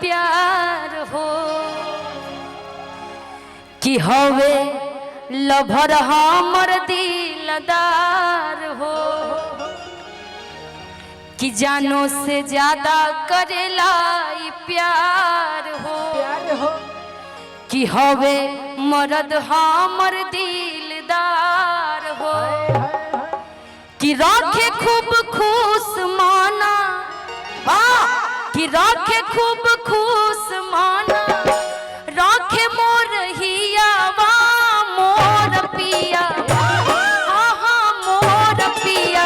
प्यार हो कि हवे लभर हमर दिलदार हो कि जानो से ज्यादा करेला ई प्यार हो प्यार हो कि हवे मरद हमर दिलदार हो कि राखे खूब खुश माना कि राखे खूब खुश माना राखे मोर हियावा मोर पिया हाँ हाँ मोर पिया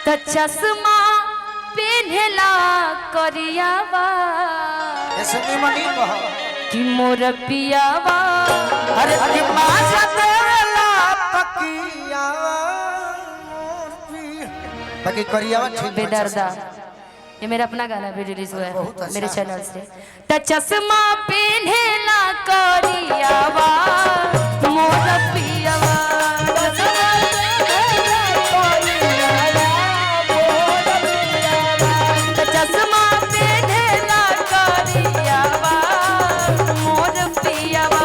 त चश्मा पेन्हला करियावा ऐसे निमनी कहो कि मोर पियावा अरे कि माजा देला तकिया मोर पिया। बाकी करियावा ठीक बा, बेदर्दा ये मेरा अपना गाना भी रिलीज हुआ बहुत है अच्छा। मेरे चैनल से त चश्मा पेन्हला करियावा मोर पियावा चश्मा पेन्हला करियावा, मोर पियावा। त चश्मा पेन्हला करियावा मोर पियावा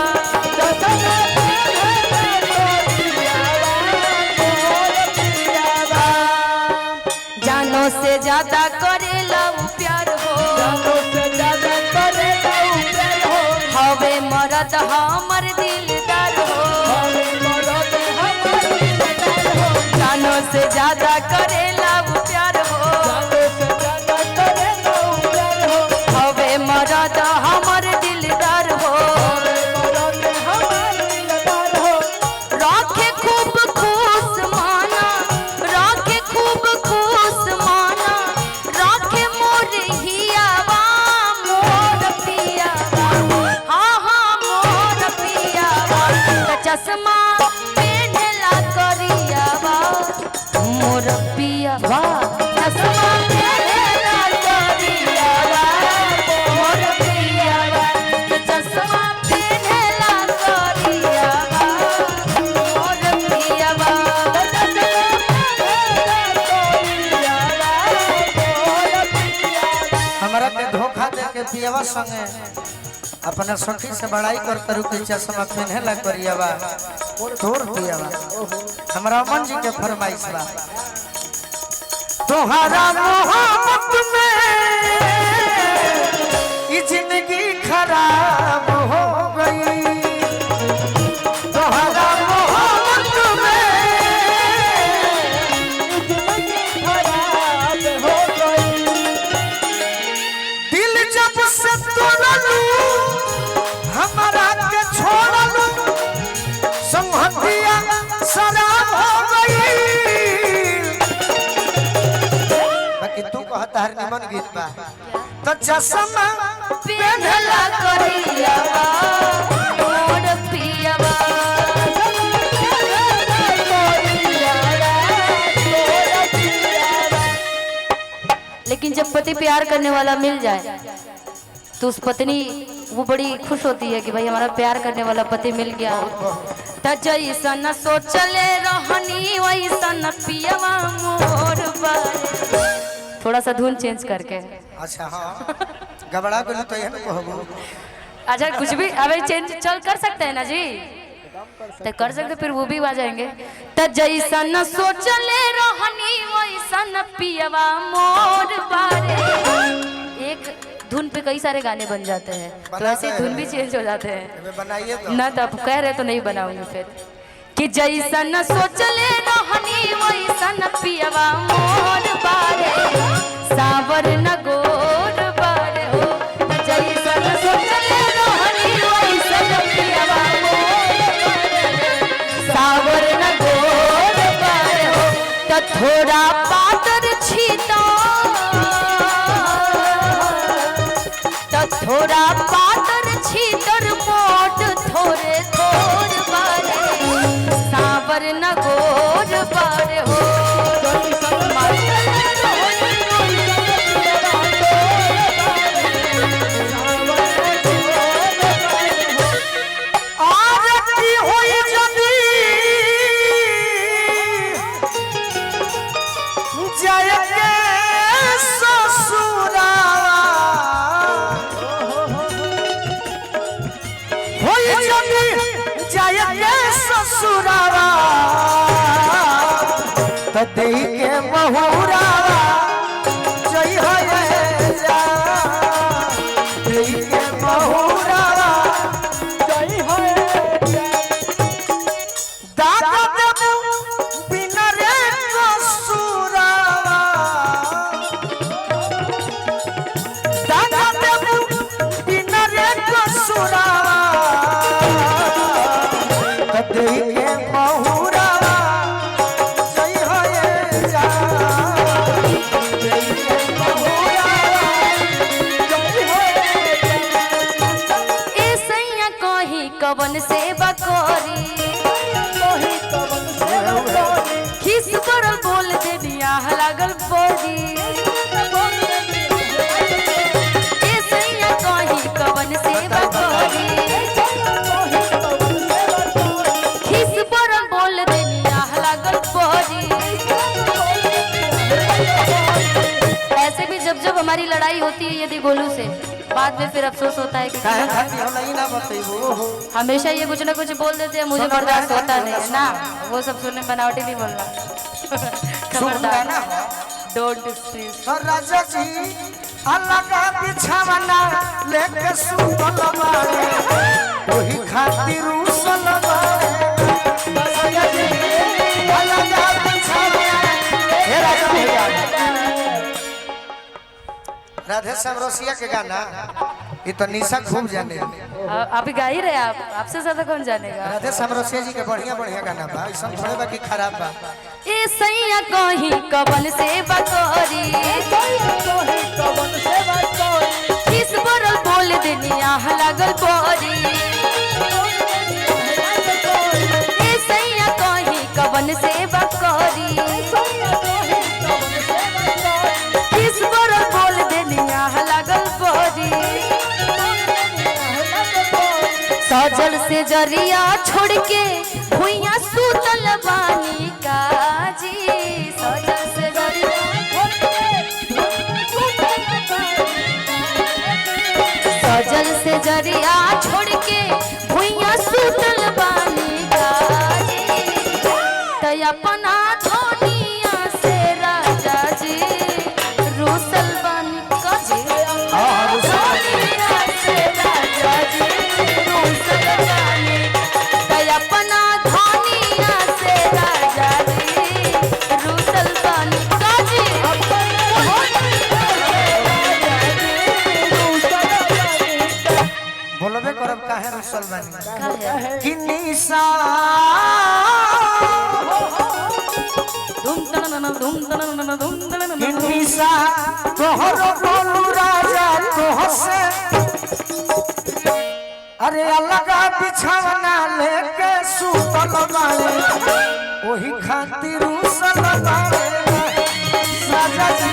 चश्मा पेन्हला करियावा, मोर पियावा। जानो से ज्यादा करेला उ प्यार हो जानो से ज्यादा करेला उ प्यार हो हवे मरद हमर दिलदार हो हवे मरद हमर दिलदार हो जानो से ज्यादा करेला उ प्यार हो जानो से ज्यादा करेला उ प्यार हो हवे मरद हमर दिलदार हो हवे मरद हमर दिलदार हो राखे खूब खुश माना राखे खूब खुश माना राखे मोर हियावा मोर पियावा हाँ हाँ मोर पियावा त चश्मा पेन्हला करियावा मोर पियावा चश्मा पेन्हला करियावा मोर पियावा त चश्मा पेन्हला करियावा मोर पियावा हमरा के धोखा दे के पियावा संगे अपना सखी से बड़ाई कर तरू के चश्मा पहनेला करियावा तोर पियावा हमरा अमन जी के फरमाइश बा तोहरा मोहब्बत में ई जिंदगी खराब हो गई तोहरा मोहब्बत में जिंदगी खराब हो गई दिल जब से तोड़लू हमारा के छोड़लू संहतिया शराब हो गई बाकी तू कहता हर निमन गीत बा तो चश्मा पेन्हला करियावा मोर पियावा लेकिन जब पति प्यार करने वाला मिल जाए तो उस पत्नी वो बड़ी खुश होती है कि भाई हमारा प्यार करने वाला पति मिल गया त जैसन सोचले रहनी वैसन पियवा मोर बारे। थोड़ा सा धुन चेंज करके अच्छा हाँ गबड़ा गेलू तो एहन कहबो अच्छा कुछ भी अबे चेंज चल कर सकते हैं ना जी तो कर सकते फिर वो भी आ जाएंगे त जैसन सोचले रहनी वैसन पियवा मोर बारे। एक धुन पे कई सारे गाने बन जाते हैं तो ऐसे ही धुन भी चेंज हो जाते हैं एमे बनाइए तो ना तो आप कह रहे तो नहीं बनाऊंगी फिर कि जैसन सोचले रहनी वैसन पियवा मोर बारे सावर न गोर बारे हो त जैसन सोचले रहनी वैसन पियवा मोर बारे सावर न गोर बारे हो त थोड़ा पातर छीता त थोड़ा पातर छीतर मोट थोड़े थोर बारे सावर न गोर बारे हो और की होई जदी जाय के ससुरावा कसुरावा त देई के महुरावा जई होए जा देई के महुरावा जय हो दादा देबू बिना रे कसुरावा दादा देबू बिना रे कसुरावा त देई के महुरावा जई होए जा देई के महुरावा जय हो ए सैया कही कवन सेवा करी तोही कवन सेवा करी खिस बरल बोल देनिया लागल पड़ी ए सैया कही कवन सेवा करी तोही कवन सेवा करी खिस बरल बोल देनिया लागल पड़ी ऐसे भी जब जब हमारी लड़ाई होती है यदि गोलू से बाद में फिर अफसोस होता है कि काहे खाती होला ई ना बतैबू हमेशा ये कुछ ना कुछ बोल देते हैं, मुझे सुनो, बर्दाश्त गाना होता नहीं है सुनो। ना। वो सब सुनने बनावटी नहीं बोलना। सुन गाना खबरदार, हो। Don't stress. तो राजा जी अलग बिछावना लेके सुतल बाड़े ओही खातिर उसल बाड़े राजा जी अलग बिछावना। हे राजा भैया, राधे श्याम रसिया के गाना ये तो निशा खूब जाने। आप गा ही रहे, आप आपसे ज्यादा कौन जानेगा। राधे श्याम रसिया जी के बढ़िया बढ़िया गाना बा, ऐसा थोड़े बा कि खराब बा। ए सैया कही कवन सेवा करी तोही कवन सेवा करी खिस बरल बोल देनिया लागल पड़ी ए सैया कही कवन सेवा करी खिस बरल बोल देनिया लागल पड़ी सजल से जरिया छोड़ के भुइया सुतल बानी काजी सजल से जरिया सजल से जरिया छोड़ के भुइया सुतल बानी काजी त अपना धनिया से राजा जी रूसल बानी काजी धनिया से राजा जी रूसल बानी त अपना धनिया से राजा जी रूसल बानी काजी बोलबे करब काहे रुसल बानी काहे? कि निशा धूम तनन धूम तनन धूम तनन कि निशा तोहरो बोलू राजा तोह से अरे अलग बिछावना लेके सुतल बाड़े ओही खातिर रुसल बाड़े राजा जी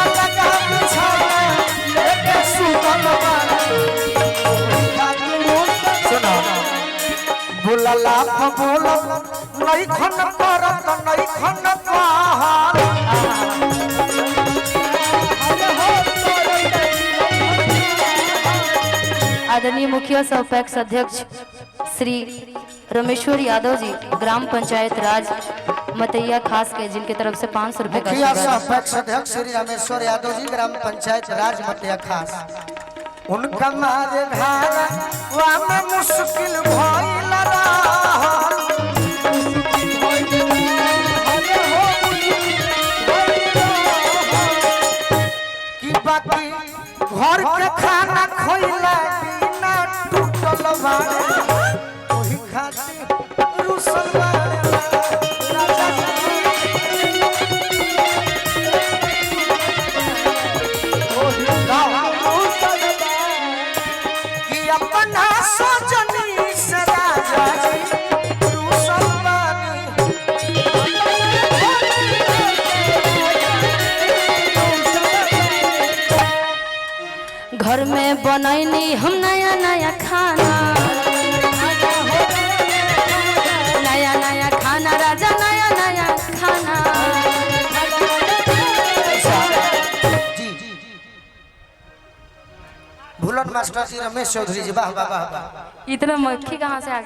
अलग बिछावना लेके सुतल बाड़े ओही खातिर रुसल। सुनो बोलला बोल नैखन करत नैखन पहाड़ आदरणीय मुखिया सह पैक्स अध्यक्ष श्री रमेश्वर यादव जी, ग्राम पंचायत राज मतैया खास के, जिनके तरफ से 500 रुपए का मुखिया आशीर्वाद। सह पैक्स अध्यक्ष श्री रामेश्वर यादव जी, ग्राम पंचायत राज मतिया खास। उनका मारे घारा वा में मुश्किल भइल रहल। कि बाकी घर के खाना खइला बिना टूटल बाड़े ओही खातिर रुसल बाड़े राजा जी। कि अपना सजनी से राजा जी रुसल बानी। घर में बनैनी हम नया नया खाना, नया नया खाना राजा, नया नया खाना। जी भूलन मास्टर जी, रमेश चौधरी जी, वाह वाह वाह वाह। इतना मक्खी कहाँ से आ गया?